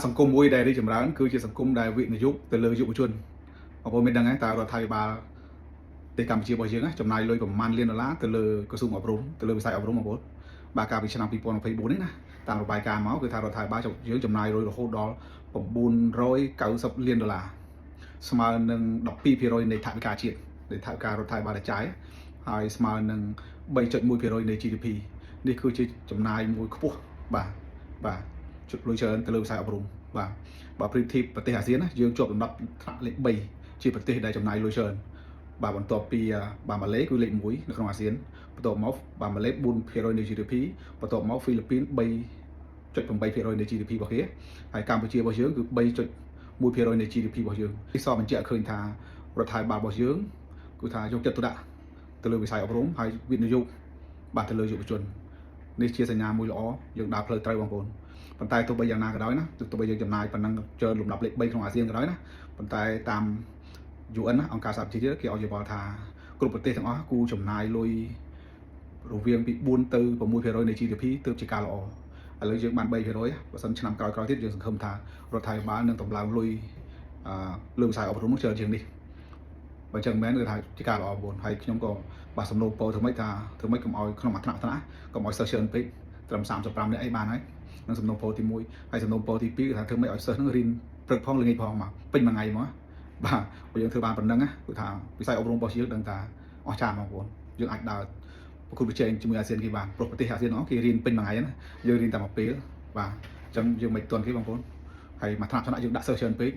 សង្គមមួយដែលរីកចម្រើនគឺជាសង្គមដែលវិនិយោគទៅលើយុវជនបងប្អូនមានដឹងទេតើរដ្ឋាភិបាលប្រទេសកម្ពុជារបស់យើងចំណាយលុយប្រមាណលានដុល្លារទៅលើក្រសួងអប់រំទៅលើវិស័យអប់រំបងប្អូនបាទកាលពីឆ្នាំ2024នេះណាតាមរបាយការណ៍មកគឺថារដ្ឋាភិបាលយើងចំណាយលុយរហូតដល់990លានដុល្លារស្មើនឹង12%នៃថវិកាជាតិនៃថវិការដ្ឋាភិបាលដែលចាយហើយស្មើនឹង3.1%នៃ GDP នេះគឺជាចំណាយមួយខ្ពស់បាទបាទជុតលុយច្រើនទៅលើវិស័យអប់រំបាទបើប្រៀបធៀបប្រទេសអាស៊ានណាយើងជាប់លំដាប់ថ្នាក់លេខ3ជាប្រទេសដែលចំណាយលុយច្រើនបាទបន្ទាប់ពីបាទម៉ាឡេគឺលេខ1នៅក្នុងអាស៊ានបន្ទាប់មកបាទម៉ាឡេ4%នៃ GDP បន្ទាប់មកហ្វីលីពីន3.8%នៃ GDP របស់គេហើយកម្ពុជារបស់យើងគឺ3.1%នៃ GDP របស់យើងនេះសបញ្ជាក់ឃើញថារដ្ឋាភិបាលរបស់យើងគឺថាយកចិត្តទុកដាក់ទៅលើវិស័យអប់រំហើយវិនិយោគបាទទៅលើយុវជននេះជាសញ្ញាមួយល្អយើងដើរផ្លូវត្រូវបងប្អូនប៉ុន្តែទោះបីយ៉ាងណាក៏ដោយណាទោះបីយើងចំណាយប៉ុណ្ណឹងច្រើនលំដាប់លេខ3ក្នុងអាស៊ានក៏ដោយណាប៉ុន្តែតាម UN ណាអង្គការសហប្រជាជាតិគេឲ្យយោបល់ថាគ្រប់ប្រទេសទាំងអស់គួរចំណាយលុយរវាងពី4ទៅ6%នៃ GDP ទើបជាការល្អឥឡូវយើងបាន3%បើសិនឆ្នាំក្រោយៗទៀតយើងសង្ឃឹមថារដ្ឋាភិបាលនឹងតម្លើងលុយអឺលើវិស័យអប់រំច្រើនជាងនេះបើចឹងមែនគឺថាជាការល្អបងប្អូនហើយខ្ញុំក៏បាទសំណូមពរធ្វើម៉េចថាធ្វើម៉េចកុំឲ្យក្នុងមួយថ្នាក់ថ្នាក់កុំឲ្យសិស្សច្រើនពេកត្រឹម35នាក់អីបានហើយនឹងសំណូមពរទី1ហើយសំណូមពរទី2គឺថាធ្វើម៉េចឲ្យសិស្សនឹងរៀនព្រឹកផងល្ងាចផងមកពេញមួយថ្ងៃមកបាទបើយើងធ្វើបានប៉ុណ្ណឹងណាគឺថាវិស័យអប់រំរបស់យើងដឹងថាអស្ចារ្យបងប្អូនយើងអាចដើរប្រកួតប្រជែងជាមួយអាស៊ានគេបានព្រោះប្រទេសអាស៊ានហ្នឹងគេរៀនពេញមួយថ្ងៃណាយើងរៀនតែមួយពេលបាទអញ្ចឹងយើងមិនទាន់គេបងប្អូនហើយមួយថ្នាក់ថ្នាក់យើងដាក់សិស្សច្រើនពេក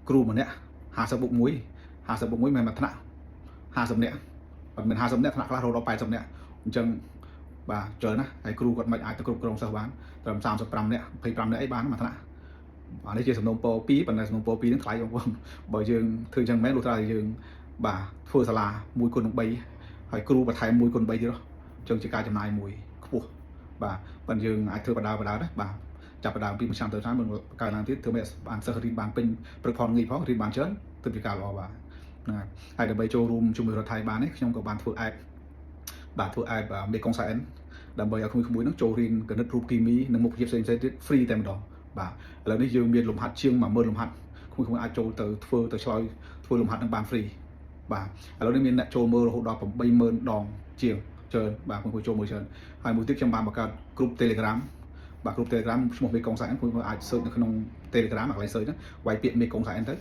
គ្រូម្នាក់50បូក1 50បូក1មិនមួយថ្នាក់50នាក់អត់មាន50នាក់ថ្នាក់ខ្លះរហូតដល់80នាក់អញ្ចឹងបាទច្រើនណាស់ហើយគ្រូគាត់មិនអាចទៅគ្រប់គ្រងសិស្សបានត្រឹម35នាក់25នាក់អីបានមួយថ្នាក់អានេះជាសំណូមពរ2ប៉ុន្តែសំណូមពរ2ហ្នឹងថ្លៃបងប្អូនបើយើងធ្វើអញ្ចឹងមែនលុះត្រាតែយើងបាទធ្វើសាលា1គុណនឹង3ហើយគ្រូបន្ថែម1គុណ3ទៀតអញ្ចឹងជាការចំណាយមួយខ្ពស់បាទប៉ុន្តែយើងអាចធ្វើបដាបដាដែរបាទចាប់ផ្ដើមពីមួយឆ្នាំទៅឆ្នាំមិនកើនឡើងទៀតធ្វើឲ្យបានសិស្សរៀនបានពេញព្រឹកផងល្ងាចផងរៀនបានច្រើនទើបជាការល្អបាទហ្នឹងហើយហើយដើម្បីចូលរួមជាមួយរដ្ឋាភិបាលនេះខ្ញុំក៏បានធ្វើ app បាទធ្វើ app Mekong Science ដើម្បីឲ្យក្មួយៗហ្នឹងចូលរៀនគណិតរូបគីមីនិងមុខវិជ្ជាផ្សេងៗទៀត free តែម្ដងបាទឥឡូវនេះយើងមានលំហាត់ជាង10000លំហាត់ក្មួយៗអាចចូលទៅធ្វើទៅឆ្លើយធ្វើលំហាត់នឹងបាន free បាទឥឡូវនេះមានអ្នកចូលមើលរហូតដល់80000ដងជាងច្រើនបាទក្មួយៗចូលមើលច្រើនហើយមួយទៀតខ្ញុំបានបង្កើតក្រុម Telegram បាទក្រុម Telegram ឈ្មោះ Mekong Science ក្មួយៗអាច search នៅក្នុង Telegram អាកន្លែង search ហ្នឹងវាយពាក្យ Mekong Science ទៅ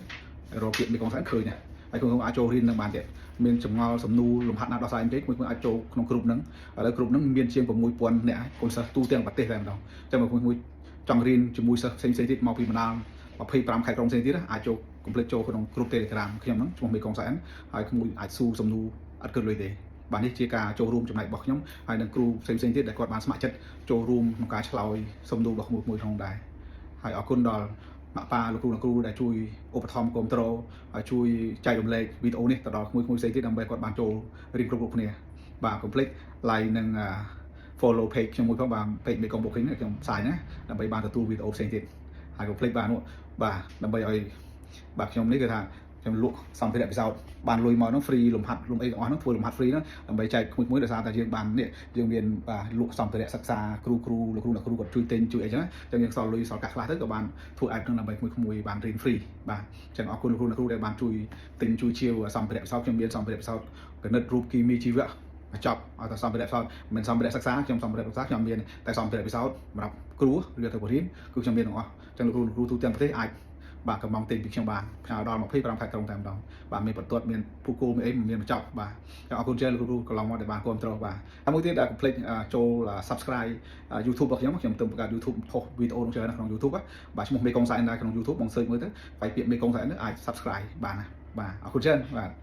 រកពាក្យ Mekong Science ឃើញណាហើយក្មួយៗអាចចូលរៀននឹងបានទៀតមានចម្ងល់សំណួរលំហាត់ណាដោះស្រាយពេកក្មួយៗអាចចូលក្នុងក្រុមហ្នឹងឥឡូវក្រុមហ្នឹងមានជាង6000នាក់ហើយកូនសិស្សទូទាំងប្រទេសតែម្ដងចឹងបើក្មួយៗចង់រៀនជាមួយសិស្សផ្សេងៗទៀតមកពីបណ្ដា25ខេត្តក្រុងផ្សេងទៀតអាចចូលកុំភ្លេចចូលក្នុងក្រុម Telegram ខ្ញុំហ្នឹងឈ្មោះ Mekong Science ហើយក្មួយអាចសួរសំណួរអត់គិតលុយទេបាទនេះជាការចូលរួមចំណែករបស់ខ្ញុំហើយនឹងគ្រូផ្សេងៗទៀតដែលគាត់បានស្ម័គ្រចិត្តចូលរួមក្នុងការឆ្លើយសំណួររបស់ក្មួយៗក្នុងដែរហើយអរគុណដល់ម៉ាក់ប៉ាលោកគ្រូអ្នកគ្រូដែលជួយឧបត្ថម្ភគ្រប់គ្រងហើយជួយចែករំលែកវីដេអូនេះទៅដល់ក្មួយៗផ្សេងទៀតដើម្បីគាត់បានចូលរៀនគ្រប់ៗគ្នាបាទកុំភ្លេច like និង follow page ខ្ញុំមួយផងបាទ page Mekong Booking ខ្ញុំផ្សាយណាដើម្បីបានទទួលវីដេអូផ្សេងទៀតហើយកុំភ្លេចបាទនោះបាទដើម្បីឲ្យបាទខ្ញុំនេះគឺថាខ្ញុំលក់សម្ភារៈពិសោធន៍បានលុយមកហ្នឹង free លំហាត់លំអីទាំងអស់ហ្នឹងធ្វើលំហាត់ free ហ្នឹងដើម្បីចែកក្មួយៗដោយសារតែយើងបាននេះយើងមានបាទលក់សម្ភារៈសិក្សាគ្រូគ្រូលោកគ្រូអ្នកគ្រូគាត់ជួយទិញជួយអីចឹងចឹងយើងសល់លុយសល់កាក់ខ្លះទៅក៏បានធ្វើ app ហ្នឹងដើម្បីក្មួយៗបានរៀន free បាទចឹងអរគុណលោកគ្រូអ្នកគ្រូដែលបានជួយទិញជួយជាវសម្ភារៈពិសោធន៍ខ្ញុំមានសម្ភារៈពិសោធន៍គណិតរូបគីមីជីវៈចប់ឲ្យតែសម្ភារៈពិសោធន៍មិនសម្ភារៈសិក្សាខ្ញុំសម្ភារៈសិក្សាខ្ញុំមានតែសម្ភារៈពិសោធន៍សម្រាប់គ្រូឬទៅបរៀនគឺខ្ញុំមានទាំងអស់ចឹងលោកគ្រូលោកគ្រូទូទាំងប្រទេសអាចបាទកំងទិញពីខ្ញុំបានផ្ញើដល់25ខេត្តក្រុងតែម្ដងបាទមានបន្ទាត់មានភូគោមានអីមានបញ្ចប់បាទអរគុណច្រើនលោកគ្រូកន្លងមកដែលបានគ្រប់គ្រងបាទហើយមួយទៀតដែលកុំភ្លេចចូល Subscribe YouTube របស់ខ្ញុំខ្ញុំទើបបង្កើត YouTube ផុសវីដេអូនោះច្រើនក្នុង YouTube បាទឈ្មោះ Mekong Science ដែរក្នុង YouTube បង search មើលទៅវាយពាក្យ Mekong Science អាច Subscribe បានណាបាទអរគុណច្រើនបាទ។